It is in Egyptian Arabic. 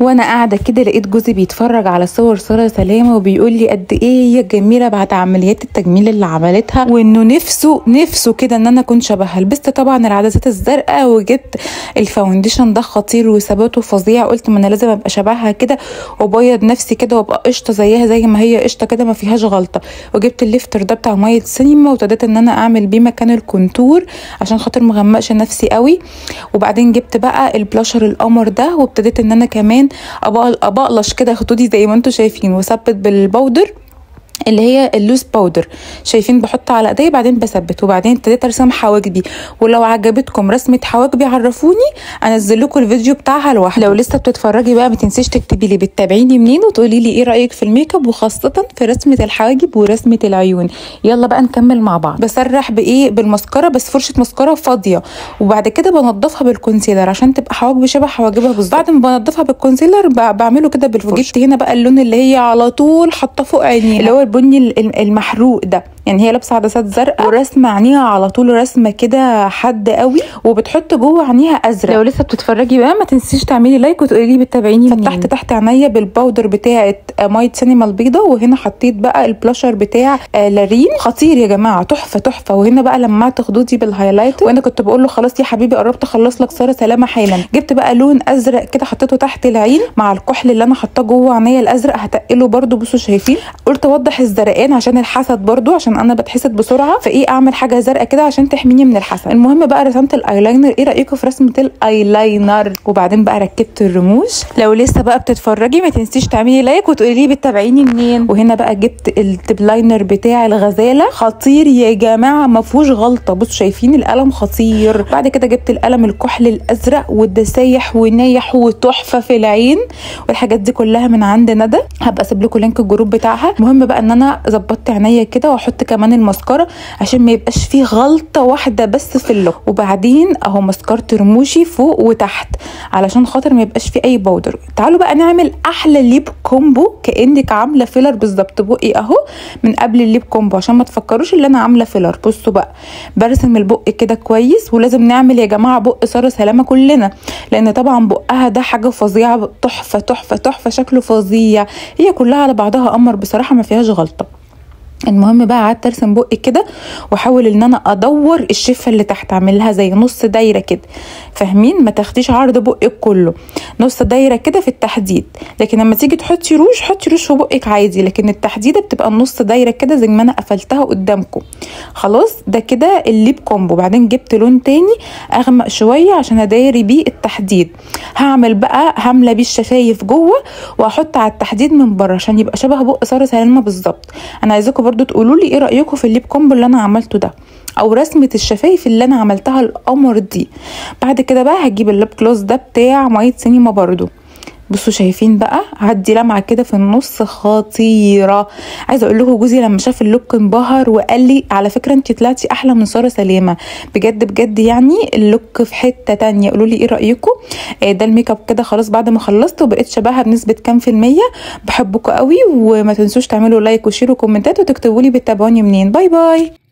وانا قاعدة كده لقيت جوزي بيتفرج على صور ساره سلامه وبيقول لي قد ايه هي جميلة بعد عمليات التجميل اللي عملتها، وانه نفسه نفسه كده ان انا اكون شبهها. لبست طبعا العدسات الزرقاء وجبت ال foundation ده خطير وثباته فظيع، قلت ما انا لازم ابقى شبهها كده وابيض نفسي كده وابقى قشطه زيها زي ما هي قشطه كده ما فيهاش غلطه. وجبت ال lifter ده بتاع مية سينما وابتديت ان انا اعمل بيه مكان ال contour عشان خاطر مغمقش نفسي قوي. وبعدين جبت بقى البلاشر القمر ده وابتديت ان انا كمان ابقلش كده خدودي زي ما انتم شايفين، واثبت بال powder اللي هي ال loose powder، شايفين بحط على ايدي بعدين بثبت. وبعدين ابتديت ارسم حواجبي، ولو عجبتكم رسمه حواجبي عرفوني انزل لكم الفيديو بتاعها لوحده. لو لسه بتتفرجي بقى ما تنسيش تكتبي لي بتتابعيني منين وتقولي لي ايه رايك في الميك اب، وخاصة في رسمه الحواجب ورسمه العيون. يلا بقى نكمل مع بعض. بسرح بايه؟ بالمسكره، بس فرشه مسكره فاضية، وبعد كده بنضفها بال concealer عشان تبقى حواجبي شبه حواجبها بالظبط. بعد ما بنضفها بال concealer بعمله كده بالفرشه. جبت هنا بقى اللون اللي هي على طول حاطاه فوق عينيها اللي هو البني المحروق ده، يعني هي لابسه عدسات زرقاء ورسمه عينيها على طول رسمه كده حد قوي، وبتحط جوه عينيها ازرق. لو لسه بتتفرجي بقى ما تنسيش تعملي like وتقولي لي بتتابعيني منين. فتحت تحت عينيا بال powder بتاعه مايت سينما البيضة، وهنا حطيت بقى البلاشر بتاع لارين، خطير يا جماعة تحفة تحفة. وهنا بقى لمعت خدودي بال highlighter، وانا كنت بقول له خلاص يا حبيبي قربت اخلص لك ساره سلامه حالا. جبت بقى لون ازرق كده حطيته تحت العين مع الكحل اللي انا حطاه جوه عينيا الازرق، هتقله برده. بصوا شايفين، قلت اوضح الزرقان عشان الحسد برده، عشان انا بتحسد بسرعة، فايه اعمل حاجة زرقاء كده عشان تحميني من الحسد. المهم بقى رسمت الايلاينر، ايه رايكم في رسمه الايلاينر؟ وبعدين بقى ركبت الرموش. لو لسه بقى بتتفرجي ما تنسيش تعملي like وتقولي لي بتتابعيني منين. وهنا بقى جبت ال tip liner بتاع الغزالة، خطير يا جماعة ما فيهوش غلطه، بصوا شايفين القلم خطير. بعد كده جبت القلم الكحل الازرق وده سايح ونايح وتحفه في العين، والحاجات دي كلها من عند ندى، هبقى اسيب لكم link ال group بتاعها. المهم بقى ان انا ظبطت عينيا كده واحط كمان المسكره عشان ما يبقاش فيه غلطه واحدة بس في ال look. وبعدين اهو مسكره رموشي فوق وتحت علشان خاطر ما يبقاش فيه اي powder. تعالوا بقى نعمل احلى lip combo كانك عامله filler بالظبط. بقي اهو من قبل ال lip combo عشان ما تفكروش ان انا عامله filler. بصوا بقى برسم البق كده كويس، ولازم نعمل يا جماعة بق ساره سلامه كلنا، لان طبعا بقها ده حاجة فظيعة تحفة تحفة تحفة، شكله فظيع، هي كلها على بعضها قمر بصراحة ما فيهاش غلطه. المهم بقى قعدت ارسم بقي كده واحاول ان انا ادور الشفه اللي تحت، اعملها زي نص دايرة كده، فاهمين؟ ما تاخديش عرض بقك كله، نص دايرة كده في التحديد. لكن لما تيجي تحطي روج حطي روج في بقك عادي، لكن التحديده بتبقى النص دايرة كده زي ما انا قفلتها قدامكم. خلاص ده كده ال lip combo. بعدين جبت لون تاني اغمق شوية عشان اداري بيه التحديد، هعمل بقى همله بيه الشفايف جوه واحط على التحديد من بره عشان يبقى شبه بق ساره سلامه بالظبط. انا عايزاكم برضو تقولوا لي ايه رايكم في ال lip combo اللي انا عملته ده، او رسمه الشفايف اللي انا عملتها القمر دي. بعد كده بقى هجيب ال lip gloss ده بتاع مايت سينما برضو، بصوا شايفين بقى هدي لمعة كده في النص خطيرة. عايزه اقول لكم جوزي لما شاف ال look انبهر وقال لي على فكرة انت طلعتي احلى من ساره سلامه بجد بجد، يعني ال look في حتة تانية. قولوا لي ايه رايكم؟ ده الميك اب كده خلاص بعد ما خلصت وبقيت شبهها بنسبة كام في المية. بحبكم قوي، وما تنسوش تعملوا like و share وكومنتات وتكتبوا لي بتتابعوني منين. bye bye.